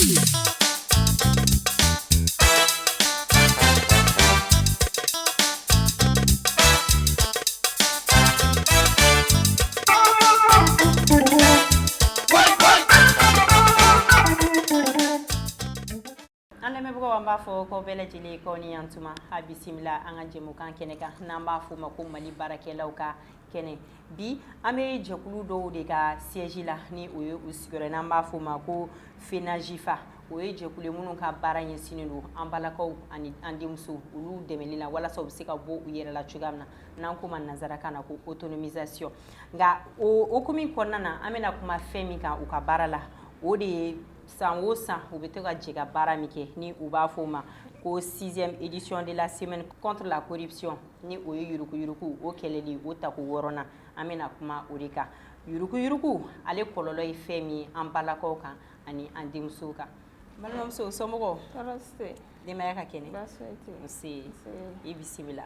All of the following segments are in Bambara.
An lamɛnbagaw, an b'a fɔ ko bɛɛ lajɛlen ko ni yan tuma a bisimila an ka jɛmukan kɛnɛ kan, n'an b'a fɔ o ma ko Mali baarakɛlaw ka kɛnɛ. Bi, an bɛ jɛkulu dɔw de ka siège la, ni o ye u sigiyɔrɔ, n'an b'a fɔ o ma ko FENAJIFA. O ye jɛkulu ye minnu ka baara ɲɛsinnen don an balakaw ani an denmusow, olu dɛmɛli la walasa u bɛ se ka bɔ u yɛrɛ la cogoya min na, n'an ko ma nanzarakan na ko autonomisation. Nka o hukumu kɔnɔna na, an bɛna kuma fɛn min kan u ka baara la, o de ye san o san u bɛ to ka jɛ ka baara min kɛ, ni u b'a fɔ o ma ko sixième édition de la semaine contre la corruption, ni o ye yuruguyurugu o kɛlɛli o tako wɔɔrɔnan. An bɛna kuma o de kan, yuruguyurugu ale kɔlɔlɔ ye fɛn min ye an balakaw kan ani an denmusow kan. Balimamuso, somɔgɔw? Denbaya ka kɛnɛ? Nse, i bisimila.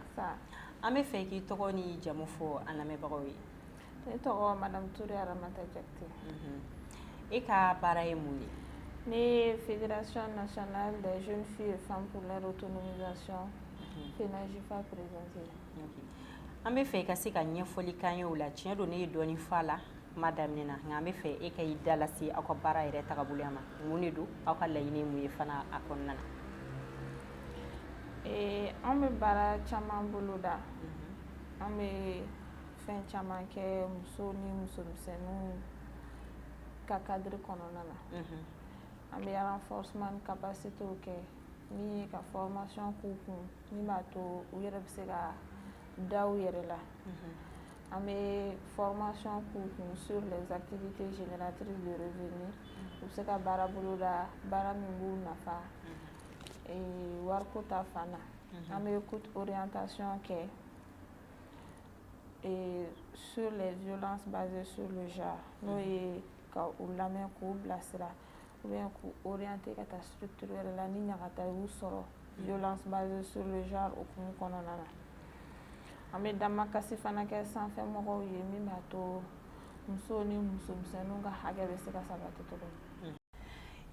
An bɛ fɛ k'i tɔgɔ ni jamu fɔ an lamɛnbagaw ye. Ne tɔgɔ Madame Touré Aramata Jakite. E ka baara ye mun ye? Ne ye Fédération nationale des jeunes filles et femmes pour leur autonomisation, FENAJIFA présidente. An bɛ fɛ i ka se ka ɲɛfɔli k'an ye o la. Tiɲɛ don, ne ye dɔɔni fɔ a la kuma daminɛ na, nka an bɛ fɛ e ka i da lase aw ka baara yɛrɛ tagaboloya ma. Mun de don? Aw ka laɲini ye mun ye fana a kɔnɔna na? An bɛ baara caman boloda. An bɛ fɛn caman kɛ muso ni musomisɛnninw ka cadre kɔnɔna na. An bɛ renforcement de capacité kɛ, min ye ka formation k'u kun, min b'a to u yɛrɛ bɛ se ka da u yɛrɛ la. An bɛ formation k'u kun sur les activités génératrices de revenus, u bɛ se ka baara boloda, baara min b'u nafa wariko ta fan na. An bɛ écoute orientation kɛ sur les violences basées sur le genre, n'o ye ka u lamɛn, k'u bilasira ou bien k'u orienter ka taa structure wɛrɛ la ni ɲagata y'u sɔrɔ violence basée sur le genre hukumu kɔnɔna na. An bɛ damakasi fana kɛ sanfɛ mɔgɔw ye, min b'a to musow ni musomisɛnninw ka hakɛ bɛ se ka sabati cogo min.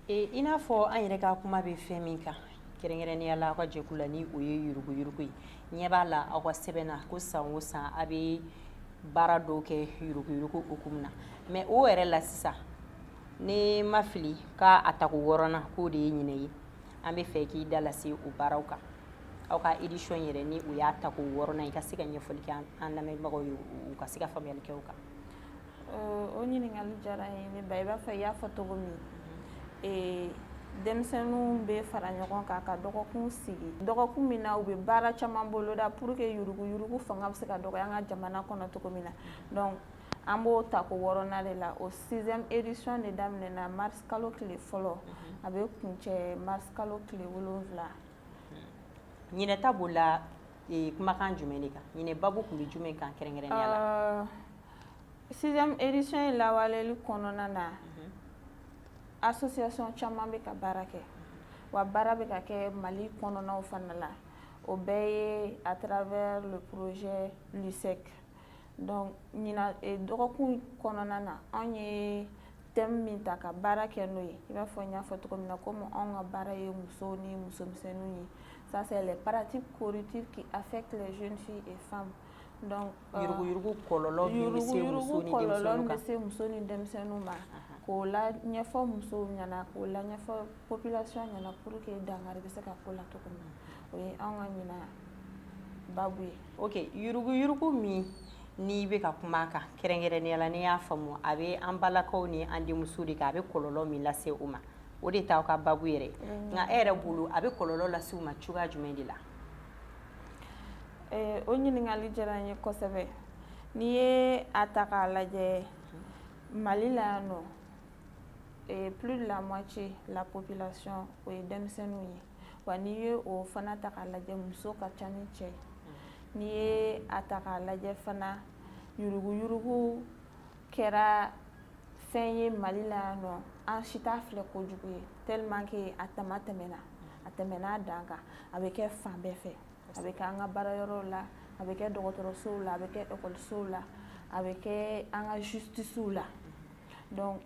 I n'a fɔ an yɛrɛ ka kuma bɛ fɛn min kan kɛrɛnkɛrɛnnenya la aw ka jɛkulu la, ni o ye yuruguyurugu ye, ɲɛ b'a la aw ka sɛbɛn na ko san o san a bɛ baara dɔw kɛ yuruguyurugu hukumu na. Mais o yɛrɛ la sisan, ne ma fili k'a a tako wɔɔrɔnan k'o de ye ɲinɛ ye, an bɛ fɛ k'i da lase o baaraw kan, aw ka édition yɛrɛ, ni o y'a tako wɔɔrɔnan ye, i ka se ka ɲɛfɔli kɛ an lamɛnbagaw ye, u ka se ka faamuyali kɛ o kan. O ɲininkali diyara n ye, ne ba. I b'a fɔ i y'a fɔ cogo min, denmisɛnninw bɛ fara ɲɔgɔn kan ka dɔgɔkun sigi, dɔgɔkun min na u bɛ baara caman boloda pour que yuruguyurugu fanga bɛ se ka dɔgɔya an ka jamana kɔnɔ cogo min na. Donc an b'o tako wɔɔrɔnan de la. O sixième édition de daminɛna mars kalo tile fɔlɔ, a bɛ kuncɛ mars kalo tile 7. Ɲinɛ ta b'o la kumakan jumɛn de kan? Ɲinɛ babu tun bɛ jumɛn kan kɛrɛnkɛrɛnnenya la? Sixième édition in lawaleli kɔnɔna na, association caman bɛ ka baara kɛ, wa baara bɛ ka kɛ Mali kɔnɔnaw fana la. O bɛɛ ye à travers le projet LUSEC. Donc ɲina dɔgɔkun kɔnɔna na, anw ye thème min ta ka baara kɛ n'o ye, i b'a fɔ n y'a fɔ cogo min na, komi anw ka baara ye musow ni musomisɛnninw ye, ça c'est les pratiques corruptives qui affectent les jeunes filles et femmes. Donc yuruguyurugu kɔlɔlɔ min bɛ se muso ni kɔlɔlɔ min denmisɛnninw bɛ kan. Se muso ni denmisɛnninw ma, k'o la ɲɛfɔ musow ɲɛna, k'o la ɲɛfɔ population ɲɛna, pour que dankari bɛ se ka k'o la cogo min na. O ye anw ka ɲina babu ye. Ok, yuruguyurugu min n'i bɛ ka kuma a kan kɛrɛnkɛrɛnnenya la, n'i y'a faamu, a bɛ an balakaw ni an denmusow de kan, a bɛ kɔlɔlɔ min lase u ma, o de t'aw ka babu yɛrɛ. Nka e yɛrɛ bolo, a bɛ kɔlɔlɔ lase u ma cogoya jumɛn de la? O ɲininkali diyara n ye kosɛbɛ. N'i ye a ta k'a lajɛ, Mali la yan nɔ, plus de la moitié la population, o ye denmisɛnninw ye. Wa n'i ye o fana ta k'a lajɛ, muso ka ca ni cɛ ye. N'i ye a ta k'a lajɛ fana, yuruguyurugu kɛra fɛn ye Mali la yan nɔ, an si t'a filɛ kojugu ye, tellement que a tama tɛmɛna, a tɛmɛna a dan kan. A bɛ kɛ fan bɛɛ fɛ, a bɛ kɛ an ka baarayɔrɔw la, a bɛ kɛ dɔgɔtɔrɔsow la, a bɛ kɛ ekɔlisow la, a bɛ kɛ an ka justicew la. Donc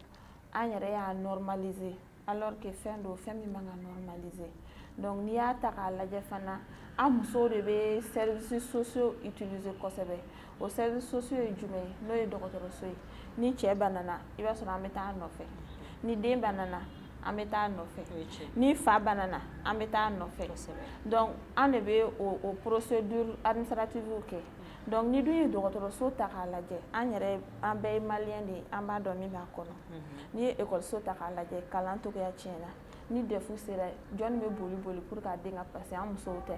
an yɛrɛ y'a normaliser. Alors que fɛn don, fɛn min man ka normaliser. Donc n'i y'a ta k'a lajɛ fana, an musow de bɛ services sociaux utiliser kosɛbɛ. O services sociaux ye jumɛn ye? N'o ye dɔgɔtɔrɔso ye. Ni cɛ banana, i b'a sɔrɔ an bɛ taa a nɔfɛ. Ni den banana, an bɛ taa a nɔfɛ. Ni fa banana, an bɛ taa a nɔfɛ. Donc an de bɛ o procédure administrative kɛ. Donc ni dun ye dɔgɔtɔrɔso ta k'a lajɛ, an yɛrɛ, an bɛɛ ye malien de ye, an b'a dɔn min b'a kɔnɔ. N'i ye ekɔliso ta k'a lajɛ, kalan cogoya tiɲɛna. Ni DEF sera, jɔnni bɛ boli boli pour que a den ka passer? An musow tɛ?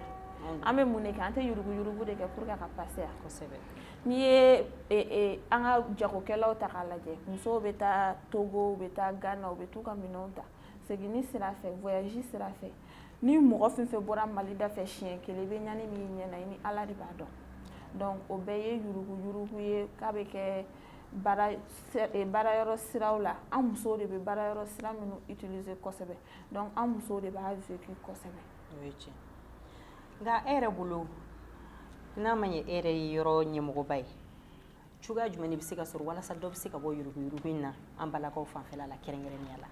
An bɛ mun de kɛ? An tɛ yurugu yurugu de kɛ pour que a ka passer? N'i ye an ka jagokɛlaw ta k'a lajɛ, musow bɛ taa Togo, u bɛ taa Ghana, u bɛ t'u ka minɛnw ta seginni sira fɛ, voyage sira fɛ. Ni mɔgɔ fɛn fɛn bɔra Mali da fɛ siɲɛ kelen, i bɛ ɲani min ɲɛ na, i ni Ala de b'a dɔn. Donc o bɛɛ ye yurugu yurugu ye k'a bɛ kɛ baarayɔrɔ siraw la. An musow de bɛ baarayɔrɔ sira minnu utiliser kosɛbɛ, donc an musow de b'a vécu kosɛbɛ. O ye tiɲɛ. Nka e yɛrɛ bolo, n'a ma ɲɛ e yɛrɛ ye yɔrɔ ɲɛmɔgɔba ye, cogoya jumɛn de bɛ se ka sɔrɔ walasa dɔ bɛ se ka bɔ yuruguyurugu in na an balakaw fanfɛla la, kɛrɛnkɛrɛnnenya la?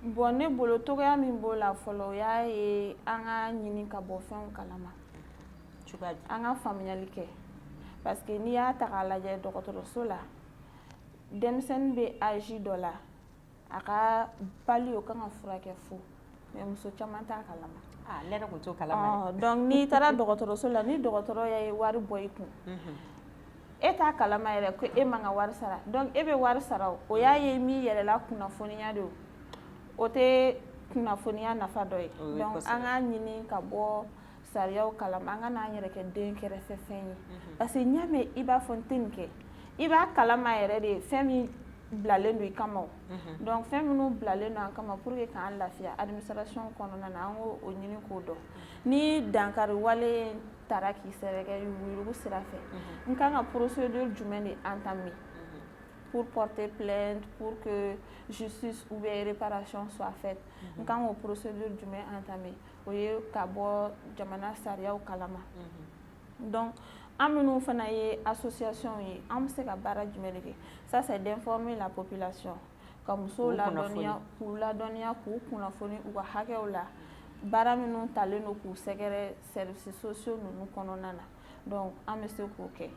Bon, ne bolo, togoya min b'o la fɔlɔ, o y'a ye an ka ɲini ka bɔ fɛnw kalama, an ka faamuyali kɛ, parce que n'i y'a ta k'a lajɛ, dɔgɔtɔrɔso la, denmisɛnnin bɛ âge dɔ la, a ka palu, o kan ka furakɛ fu, mais muso caman t'a kalama. Ah, ne yɛrɛ tun t'o kalama. Donc n'i taara dɔgɔtɔrɔso la, ni dɔgɔtɔrɔ ye wari bɔ i kun, e t'a kalama yɛrɛ ko e man ka wari sara. Donc e bɛ wari sara, o y'a ye min yɛrɛ la kunnafoniya de, o tɛ kunnafoniya nafa dɔ ye. Donc an k'a ɲini ka bɔ sariyaw kalama, an ka n'an yɛrɛ kɛ den kɛrɛfɛ fɛn ye, parce que n'i y'a mɛn i b'a fɔ n tɛ nin kɛ, i b'a kalama yɛrɛ de fɛn min bilalen don i kama o. Donc fɛn minnu bilalen don an kama pour que k'an lafiya administration kɔnɔna na, an k'o ɲini k'o dɔn. Ni dankari wale taara k'i sɛgɛrɛ yuruguyurugu sira fɛ, n kan ka procédure jumɛn de entamer pour porter plainte, pour que justice ou bien réparation soit faite? N kan k'o procédure jumɛn entamer? O ye ka bɔ jamana sariyaw kalama. Donc an minnu fana ye association ye, an bɛ se ka baara jumɛn de kɛ? Ça, c'est d'informer la population, ka musow ladɔnniya, k'u ladɔnniya, k'u kunnafoni u ka hakɛw la, baara minnu talen don k'u sɛgɛrɛ services sociaux ninnu kɔnɔna na. Donc an bɛ se k'o kɛ,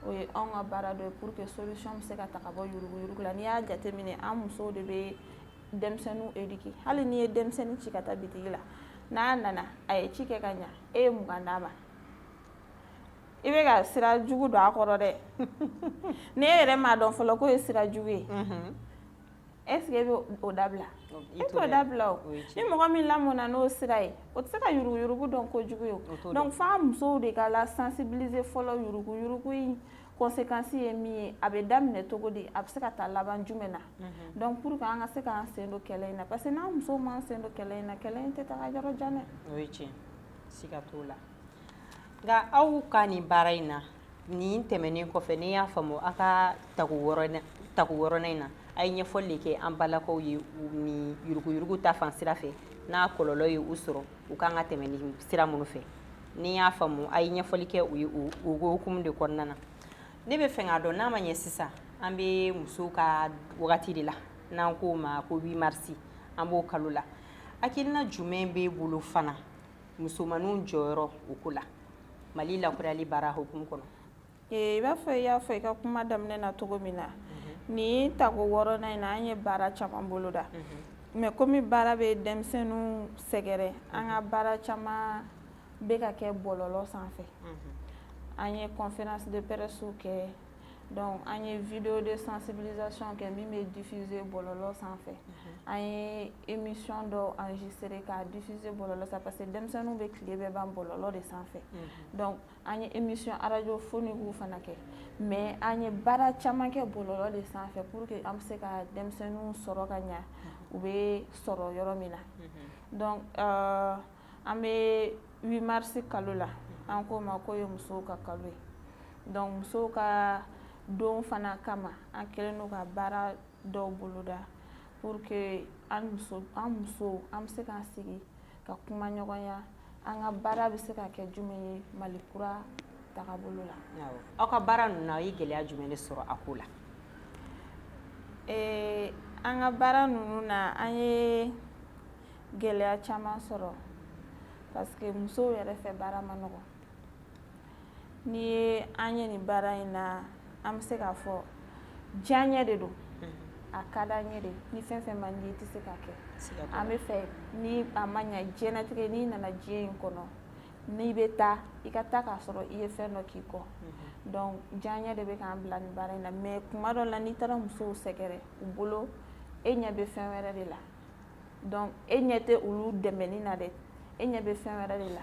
o ye anw ka baara dɔ ye pour que solution bɛ se ka ta ka bɔ yuruguyurugu la. N'i y'a jateminɛ, an musow de bɛ denmisɛnninw éduquer. Hali n'i ye denmisɛnnin ci ka taa bitigi la, n'a nana, a ye ci kɛ ka ɲa, e ye 20 d'a ma, i bɛ ka sira jugu don a kɔrɔ dɛ. Ni e yɛrɛ m'a dɔn fɔlɔ k'o ye sira jugu ye, est ce que e bɛ o dabila? E t'o dabila. O ni mɔgɔ min lamɔna n'o sira ye, o tɛ se ka yuruguyurugu dɔn kojugu ye. O donc f'an musow de ka la sensibiliser fɔlɔ, yuruguyurugu in conséquence ye min ye, a bɛ daminɛ cogo di, a bɛ se ka taa laban jumɛn na. Donc pour que an ka se k'an sen don kɛlɛ in na, parce que n'an musow m'an sen don kɛlɛ in na, kɛlɛ in tɛ taga yɔrɔ jan dɛ. O ye tiɲɛ, siga t'o la. Nka aw ka nin baara in na, nin tɛmɛnen kɔfɛ, n'i y'a faamu, aw ka tako wɔɔrɔnan in na, a ye ɲɛfɔli de kɛ an balakaw ye ni yuruguyurugu ta fan sira fɛ, n'a kɔlɔlɔ ye u sɔrɔ, u kan ka tɛmɛ ni sira minnu fɛ. N'i y'a faamu, a ye ɲɛfɔli kɛ u ye o hukumu de kɔnɔna na. Ne bɛ fɛ k'a dɔn, n'a ma ɲɛ sisan an bɛ musow ka wagati de la, n'an k'o ma ko 8 mars, an b'o kalo la, hakilina jumɛn b'e bolo fana musomaninw jɔyɔrɔ o ko la Mali lakurayali baara hukumu kɔnɔ? I b'a fɔ i y'a fɔ i ka kuma daminɛ na cogo min na, nin tako wɔɔrɔnan in na, an ye baara caman boloda, mais komi baara bɛ denmisɛnninw sɛgɛrɛ, an ka baara caman bɛ ka kɛ bɔlɔlɔ sanfɛ. An ye conférence de presse kɛ, donc an ye vidéo de sensibilisation kɛ min bɛ diffuser bɔlɔlɔ sanfɛ. An ye émission dɔw enregistrer k'a diffuser bɔlɔlɔ sanfɛ, parce que denmisɛnninw bɛ tile bɛɛ ban bɔlɔlɔ de sanfɛ. Donc an ye émission radiophonique fana kɛ, mais an ye baara caman kɛ bɔlɔlɔ de sanfɛ pour que an bɛ se ka denmisɛnninw sɔrɔ ka ɲa, u bɛ sɔrɔ yɔrɔ min na. Donc an bɛ 8 mars kalo la, an k'o ma k'o ye musow ka kalo ye. Donc musow ka don fana kama, an kɛlen don ka baara dɔw boloda pour que an muso, an musow, an bɛ se k'an sigi ka kuma ɲɔgɔnya, an ka baara bɛ se ka kɛ jumɛn ye Mali kura tagabolo la. Aw ka baara ninnu na, aw ye gɛlɛya jumɛn de sɔrɔ a ko la? An ka baara ninnu na, an ye gɛlɛya caman sɔrɔ parce que musow yɛrɛ fɛ, baara ma nɔgɔn. N'i ye an ye nin baara in na, an bɛ se k'a fɔ diyaɲɛ de don, a ka d'an ye de. Ni fɛn fɛn man di, i tɛ se k'a kɛ. An bɛ fɛ ni a ma ɲa, diɲɛnatigɛ, n'i nana diɲɛ in kɔnɔ, n'i bɛ taa, i ka taa k'a sɔrɔ i ye fɛn dɔ k'i kɔ. Donc diyaɲɛ de bɛ k'an bila nin baara in na. Mais kuma dɔ la, n'i taara musow sɛgɛrɛ, u bolo e ɲɛ bɛ fɛn wɛrɛ de la. Donc e ɲɛ tɛ olu dɛmɛni na dɛ, e ɲɛ bɛ fɛn wɛrɛ de la.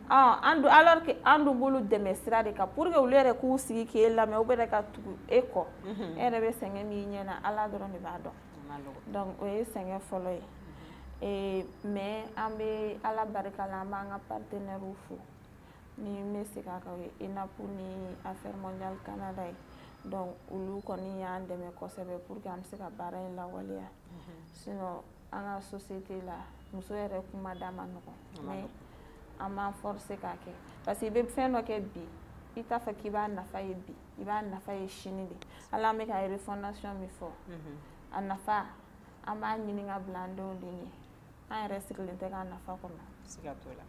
An dun, alors que an dun b'olu dɛmɛ sira de kan pour que olu yɛrɛ k'u sigi k'e lamɛn, u bɛ ka tugu e kɔ. E yɛrɛ bɛ sɛgɛn min ɲɛ na, Ala dɔrɔn de b'a dɔn. Donc o ye sɛgɛn fɔlɔ ye. Mais an bɛ Ala barika la, an b'an ka partenaires fo. Ni n bɛ segin a kan, o ye ENAP ni Affaires mondiales Canada ye. Donc olu kɔni y'an dɛmɛ kosɛbɛ pour que an bɛ se ka baara in lawaleya. Sinon an ka société la, muso yɛrɛ kuma da ma nɔgɔn, mais an b'an forcer k'a kɛ parce que i bɛ fɛn dɔ kɛ bi, i t'a fɔ k'i b'a nafa ye bi, i b'a nafa ye sini de. Hali an bɛ ka refondation min fɔ, a nafa, an b'a ɲini ka bila an denw de ɲɛ. An yɛrɛ sigilen tɛ k'a nafa kɔnɔ. Siga t'o la.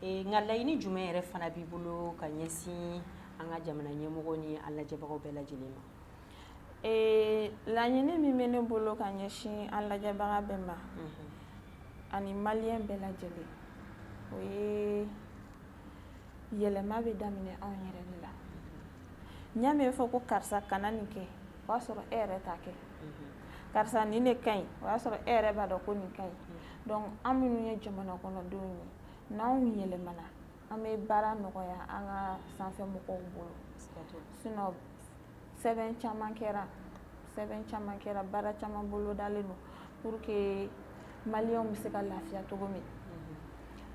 Nka laɲini jumɛn yɛrɛ fana b'i bolo ka ɲɛsin an ka jamana ɲɛmɔgɔ ni an lajɛbagaw bɛɛ lajɛlen ma? Laɲini min bɛ ne bolo ka ɲɛsin an lajɛbaga bɛɛ ma ani malien bɛɛ lajɛlen, o ye yɛlɛma bɛ daminɛ anw yɛrɛ de la. N'i y'a mɛn fɔ ko karisa kana nin kɛ, o y'a sɔrɔ e yɛrɛ t'a kɛ. Karisa nin de ka ɲi, o y'a sɔrɔ e yɛrɛ b'a dɔn ko nin ka ɲi. Donc an minnu ye jamana kɔnɔdenw ye, n'anw yɛlɛmana, an bɛ baara nɔgɔya an ka sanfɛ mɔgɔw bolo. Sinon sɛbɛn caman kɛra, sɛbɛn caman kɛra, baara caman bolodalen don pour que malienw bɛ se ka lafiya cogo min.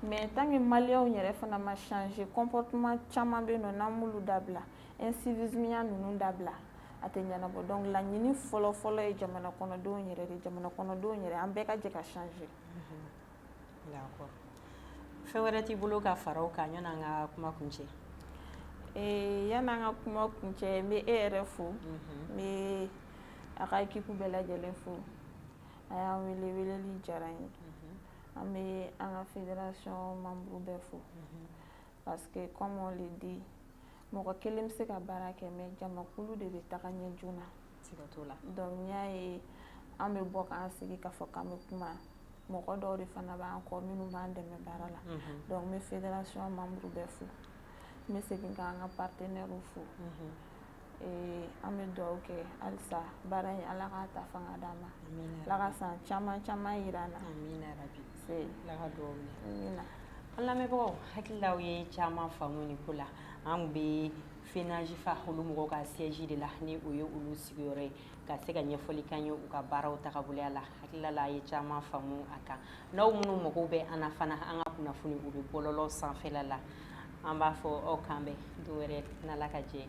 Mais tant que malienw yɛrɛ fana ma changer, comportement caman bɛ yen nɔ, n'an m'olu dabila, incivisme ya ninnu dabila, a tɛ ɲɛnabɔ. Donc laɲini fɔlɔ fɔlɔ ye jamana kɔnɔdenw yɛrɛ de, jamana kɔnɔdenw yɛrɛ, an bɛɛ ka jɛ ka changer. D'accord. Fɛn wɛrɛ t'i bolo ka fara o kan yan'an ka kuma kuncɛ? Yan'an ka kuma kuncɛ, n bɛ e yɛrɛ fo, n bɛ a ka équipe bɛɛ lajɛlen fo. A y'an wele, weleli diyara n ye. An bɛ an ka fédération membre bɛɛ fo parce que, comme on le dit, mɔgɔ kelen bɛ se ka baara kɛ, mais jamakulu de bɛ taga ɲɛ joona. Siga t'o la. Donc n'i y'a ye an bɛ bɔ k'an sigi k'a fɔ k'an bɛ kuma, mɔgɔ dɔw de fana b'an kɔ minnu b'an dɛmɛ baara la. Donc n bɛ fédération membre bɛɛ fo, n bɛ segin k'an ka partenaires fo. An bɛ dugawu kɛ halisa, baara in, Ala k'a ta fanga d'an ma, Ala ka san caman caman yira an na. Amina rabi. Se. Ala ka dugawu minɛ. Amina. An lamɛnbagaw, hakililaw ye caman faamu nin ko la. An bɛ FENAJFA olu mɔgɔw ka siège de la, ni o ye olu sigiyɔrɔ ye, ka se ka ɲɛfɔli k'an ye u ka baaraw tagaboloya la. Hakilila la, a ye caman faamu a kan. N'aw minnu mago bɛ an na fana, an ka kunnafoni, u bɛ bɔlɔlɔ sanfɛla la. An b'a fɔ aw k'an bɛn don wɛrɛ n'Ala ka jɛ.